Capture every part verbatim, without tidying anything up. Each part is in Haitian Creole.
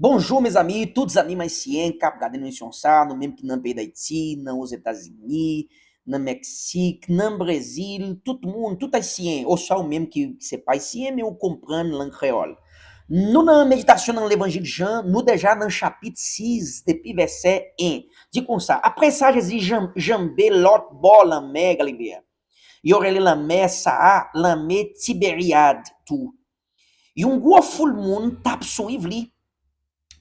Bonjou, mezanmi, tout zanmi ayisyen k ap gade nou emisyon sa, nou menm ki nan peyi Dayiti, nan Ozetazini, nan Meksik, nan Brezil, tout moun, tout ayisyen, oswa ou menm ki se pa ayisyen, men ou konprann lang kreyòl. Nou nan meditasyon nan levanjil Jan, nou deja nan chapit sis, depi vèsè en. Di konsa, apre sa, Jezi jan- janbe lòt bò lanmè Galile a. Yo rele lanmè sa a lanmè Tiberyad tou. Yon gwo foul moun t ap swiv li,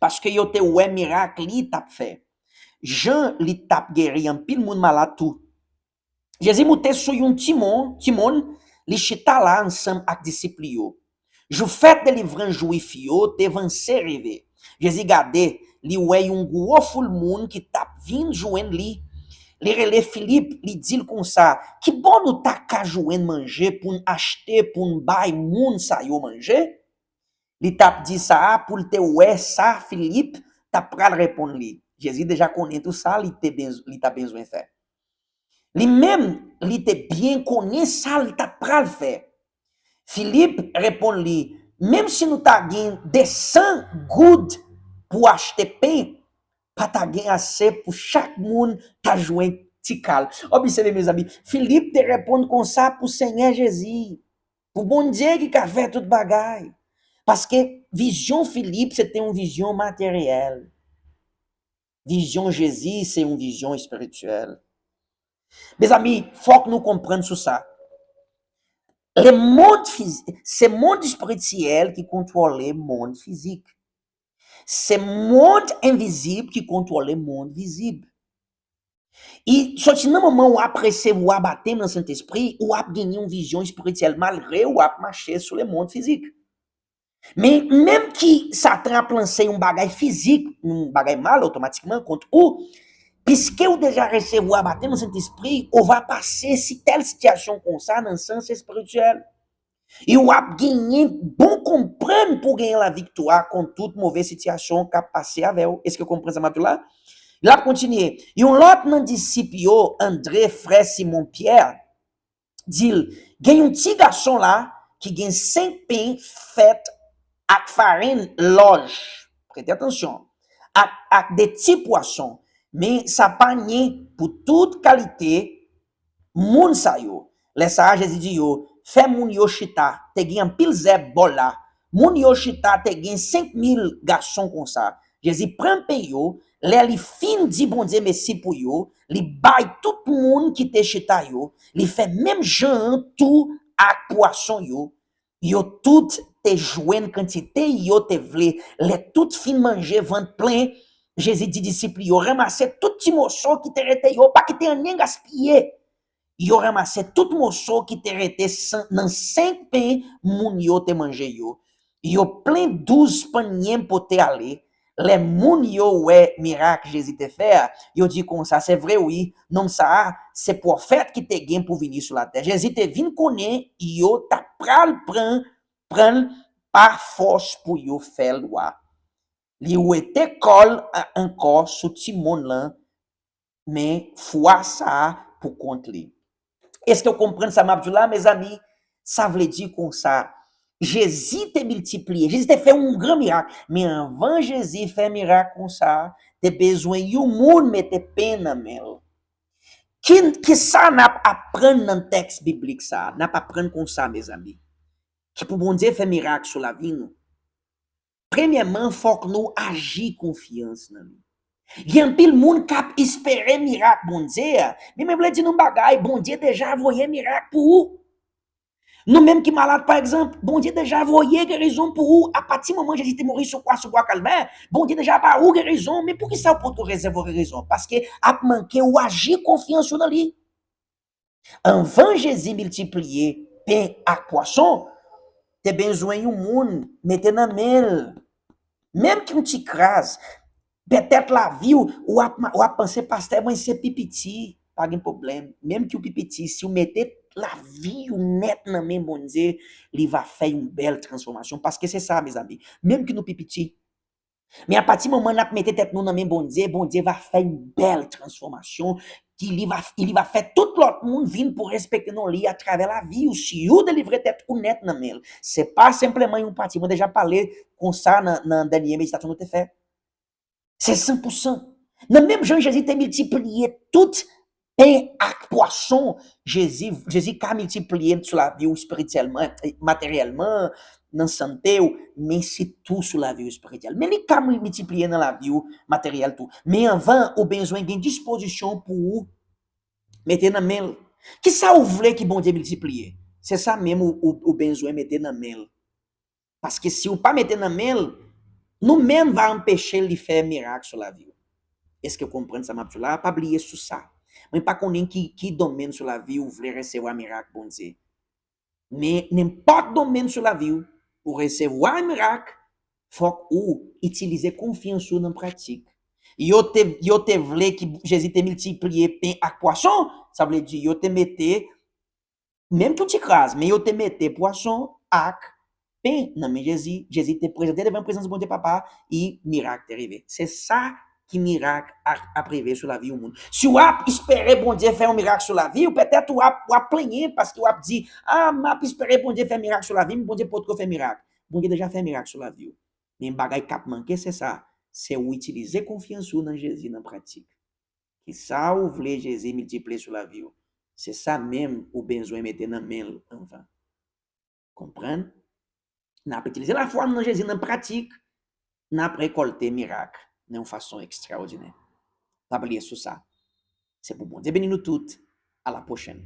paske yo te wè mirak li t ap fè. Jan li t ap geri anpil moun malad tou. Jezi moute sou yon timon, timon, li chita la ansanm ak disip li yo. Jou fèt delivrans Jwif yo te vanse rive. Jezi gade, li wè yon gwo foul moun ki t ap vin jwenn li. Li rele Filip, li di l konsa, "Ki bò nou ta ka jwenn manje pou n achte, pou n bay moun sa yo manje?" Li t ap di sa a pou l te wè sa Filip t ap pral reponn li. Jezi deja konnen tou sa li te benz- li t ap bezwen fè. Li menm, li te byen konnen sa l t ap pral fè. Filip reponn li, "Menm si nou ta gen de san goud pou achte pen, pa ta gen ase pou chak moun ta jwenn ti kal." Obsève, mezanmi, Filip te reponn konsa pou Senyè Jezi, pou Bondye ki ka fè tout bagay. Paske vizyon Filip, se te yon vizyon materyèl. Vizyon Jezi, se yon vizyon espirityèl. Mezanmi, fòk nou konprann sou sa. Le mond fizik, se mond espirityèl ki kontwole mond fizik. Se mond envizib ki kontwole mond vizib. E soti nan moman w ap resevwa batèm nan Sentespri, w ap genyen yon vizyon espirityèl malgre w ap mache sou le mond fizik. Men, menm ki Satan ap lanse yon bagay fizik, yon bagay mal otomatikman kont ou, piske w deja resevwa batèm nan Sentespri, ou va pase si tèl sitiyasyon konsa nan sans espirityèl. E w ap genyen bon konprann pou w genyen laviktwa kont tout move sitiyasyon k ap pase avè w. Èske w konprann sa m ap di w la? L ap kontinye. Yon lòt nan disip yo, Andre, frè Simon Pyè, di l, "Gen yon ti gason la ki gen senk pen fèt ak farin lòj." Prete atansyon. Ak, ak de ti pwason. Men sa pa nye pou tout kalite moun sa yo. Lè sa a, Jezi di yo, "Fè moun yo chita." Te gen anpil zèb bò la. Moun yo chita, te gen senk mil gason konsa. Jezi pran pen yo, lè li fin di Bondye mèsi pou yo, li bay tout moun ki te chita yo, li fè menm jan an tou ak pwason yo. Yo tout te jwenn kantite yo te vle. Lè tout fin manje, vant plen, Jezi di disip li yo, "Ranmase tout ti moso ki te rete yo, pa kite anyen gaspiye." Yo ranmase tout moso ki te rete san- nan senk pen moun yo te manje yo. Yo plen douz panyen pote ale. Lè moun yo wè mirak Jezi te fè a, yo di konsa, "Se vre wi, nonm sa a, se pwofèt ki te gen pou vini sou latè." Jezi te vin konnen yo t ap pral pran, pran l pa fòs pou yo fè l wa. Li wete kò l a- ankò sou timoun lan, men fwa sa a pou kont li. Èske w konprann sa m ap di w la, mezanmi? Sa vle di konsa, Jezi te miltipliye, Jezi te fè yon gran mirak, men anvan Jezi fè mirak konsa, te bezwen yon moun mete pen nan men l. Ki, ki sa n ap aprann nan tèks biblik sa a? N ap aprann konsa, mezanmi. Ki pou Bondye fè mirak sou lavi nou, premyèman, fòk nou aji konfyans nan li. Gen anpil moun k ap espere mirak Bondye a. Men mwen vle di nou yon bagay, Bondye deja voye mirak pou ou. Nou menm ki malad, pa egzanp, Bondye deja voye gerizon pou ou. Apati moman Jezi te mouri sou kwa, sou bwa Kalvè, Bondye deja ba ou gerizon. Men poukisa ou potko resevwa gerizon? Paske ap manke ou aji konfyans ou nan li. Anvan Jezi miltipliye pen ak pwason, te bezwen yon moun mete nan men l, menm ki yon ti kras. Petèt lavi w, w ap, w ap panse, "Pastè, mwen se pi piti." Pa gen pwoblèm. Menm ki w pi piti, si w mete lavi w nèt nan men Bondye, li va fè yon bèl transfòmasyon. Paske se sa, mezanmi. Menm ki nou pi piti, Men apati moman n ap mete tèt nou nan men Bondye, Bondye va fè yon bèl transfòmasyon ki li va, li va fè tout lòt moun vin pou respekte non li atravè lavi w. Si ou delivre tèt ou nèt nan men l, se pa senpleman yon pati. Mwen deja pale konsa nan, nan dènye meditasyon nou te fè. Se san pou san. Nan menm jan Jezi te miltipliye tout pen ak pwason, Jezi, Jezi ka miltipliye sou lavi w espirityèlman, materyèlman, nan sante w, men sitou sou lavi w espirityèl. Men li ka miltipliye nan lavi w materyèl tou. Men anvan, ou bezwen gen dispozisyon pou ou mete nan men l. Kisa ou vle ki Bondye miltipliye? Se sa menm ou, ou, ou bezwen mete nan men l. Paske si ou pa mete nan men l, nou menm va anpeche li fè mirak sou lavi w. Èske w konprann sa m ap di w la? Pa bliye sou sa. Mwen pa konnen ki, ki domèn sou lavi w vle resevwa mirak Bondye. Men nenpòt domèn sou lavi w, pou resevwa mirak, fòk ou itilize konfyans ou nan pratik. Yo te, yo te vle ki Jezi te miltipliye pen ak pwason, sa vle di yo te mete, menm ki yon ti kras, men yo te mete pwason ak pen nan men Jezi. Jezi te prezante devan prezans Bondye Papa, e mirak te rive. Se sa ki mirak ap, ap rive sou lavi yon moun. Si w ap espere Bondye fè yon mirak sou lavi w, petèt w ap, w ap plenyen paske w ap di, "A, m ap espere Bondye fè mirak sou lavi m, Bondye potko fè mirak." Bondye deja fè mirak sou lavi w. Men bagay k ap manke, se sa, se w itilize konfyans ou nan Jezi nan pratik. Kisa ou vle Jezi miltipliye sou lavi w? Se sa menm ou bezwen mete nan men l anvan. Konprann? N ap itilize lafwa n nan Jezi nan pratik, n ap rekòlte mirak nan yon fason ekstraòdinè. Pa bliye sou sa. Se pou Bondye beni nou tout. A la pwochèn.